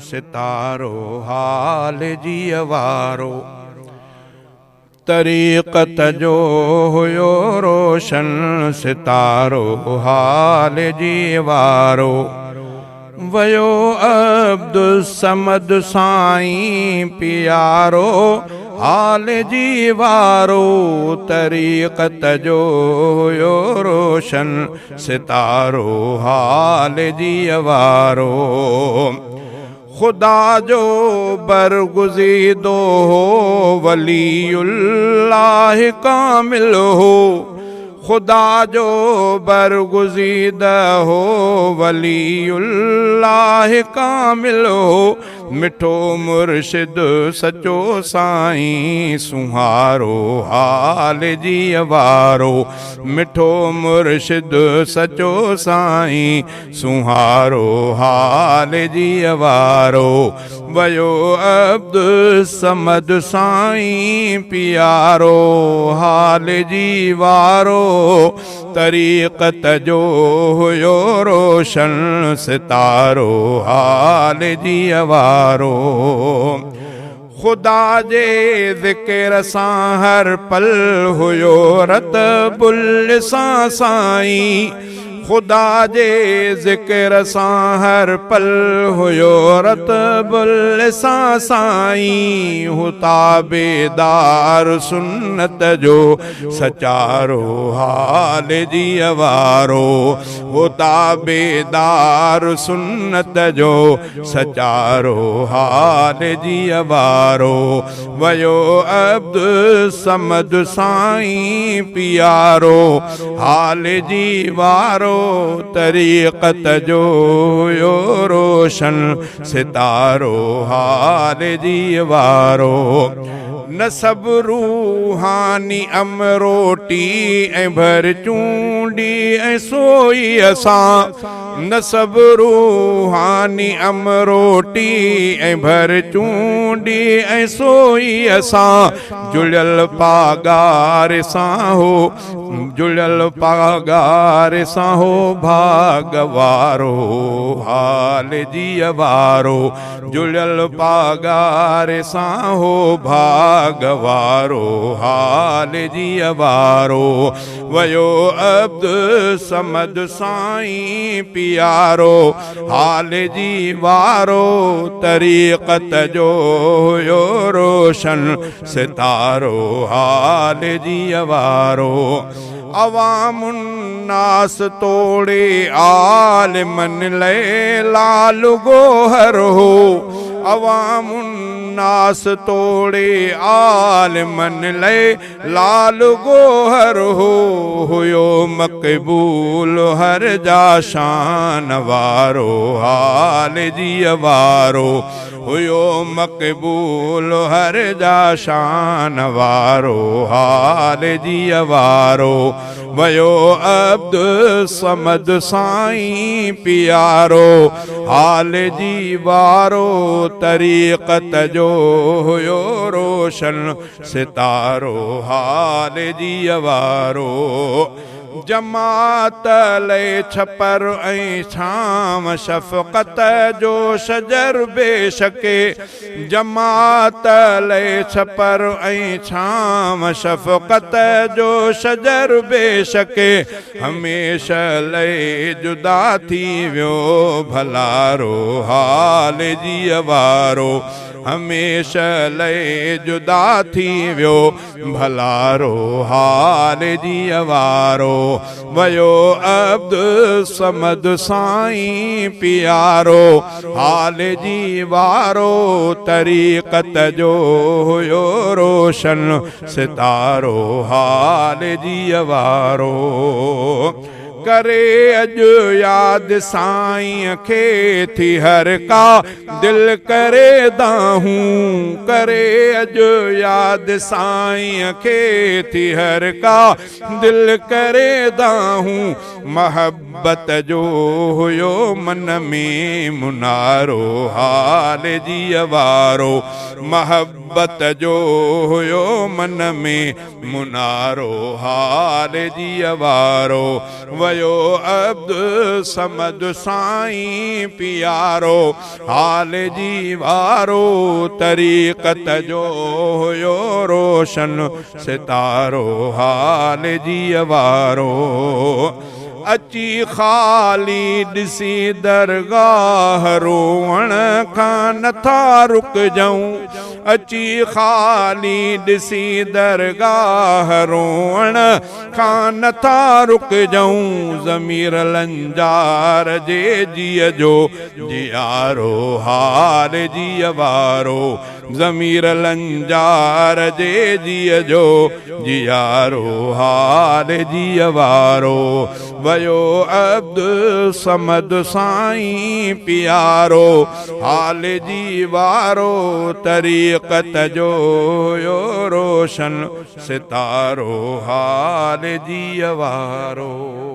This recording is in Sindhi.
ستارو حال جيء وارو. طريقت جو هيو روشن ستارو حال جيء وارو. ويو عبدالصمد سائين پيارو حال جي وارو. طريقت جو هيو روشن ستارو حال جيء وارو. خدا جو برگزيدو هو ولي الله ڪامل هو. خدا جو برگزيده هو ولي الله ڪامل هو. مٺو مرشد سچو سائين سهارو حال جيء وارو. مٺو مرشد سچو سائين سهارو حال جيء وارو. ويو عبدالصمد سائين پيارو حال جي وارو. طريقت جو هيو روشن ستارو حال جيء وارو. خدا جي ذڪر سان هر پل هيو رطب سان سائين. خدا جي ذڪر سان هر پل هيو رطب سان سائين. هو تابيدار سنت جو سچارو حال جيء وارو. هو تابيدار سنت جو سچارو حال جيء وارو. ويو عبدالصمد سائين پيارو حال جي وارو. طريقت جو هيو روشن ستارو حال جي وارو. نسب روحاني امروٽي ۽ ڀر چونڊي ۽ سوئيءَ سان. نسب روحاني امروٽي ۽ ڀر چونڊي ۽ سوئيءَ سان. جڙيل پاڳار سان هو جڙيل پاڳار سان هو ڀاڳ وارو حال جيء وارو. جڙيل پاڳار سان هو ڀاڳ وارو حال جيء وارو. ويو عبدالصمد سائين پيارو حال جي وارو. طريقت جو هيو روشن ستارو حال جيء وارو. عوام الناس توڙي عالمن لئي لال گوهر هو. عوام الناس توڙي عالمن لئي لال گوهر هو. هيو مقبول هر جا شان وارو حال جيء وارو. هيو مقبول هر جا شان وارو حال جيء وارو. ويو عبدالصمد سائين پيارو حال جي وارو. طريقت جو هيو روشن ستارو حال جيء وارو. جماعت لئي ڇپر ۽ ڇانو شفقت جو شجر بيشڪي. جماعت لئي ڇپر ۽ ڇانو شفقت جو شجر بيشڪي. هميشه لئي جدا ٿي ويو ڀلارو حال جيء وارو. هميشه لئي جدا ٿي ويو ڀلارو حال جيء وارو. ويو عبدالصمد سائين پيارو حال جي وارو. طريقت جو هيو روشن ستارو حال جيء وارو. ڪري اڄ ياد سائينءَ کي ٿي هر ڪا دل ڪري دانهون. ڪري اڄ ياد سائينءَ کي ٿي هر ڪا دل ڪري دانهون. محبت جو هيو من ۾ منارو حال جيء وارو. محبت جو هيو من ۾ منارو حال جيء وارو. ويو ويو عبدالصمد سائين پيارو، هاليجي وارو، طريقت جو هيو روشن ستارو، هاليجي وارو. اچي خالي ڏسي درگاهه، روئڻ کان نٿا رڪجئون. اچي خالي ڏسي درگاهه، روئڻ کان نٿا رڪجئون. ضمير لنجار جي جيءَ جو جيارو، هار جيءَ وارو. ضمير لنجار جي جيءَ جو جيارو، هار جيءَ وارو. ويو عبدالصمد سائين پيارو، حال جي وارو، طريقت جو روشن ستارو، حال جيءَ وارو.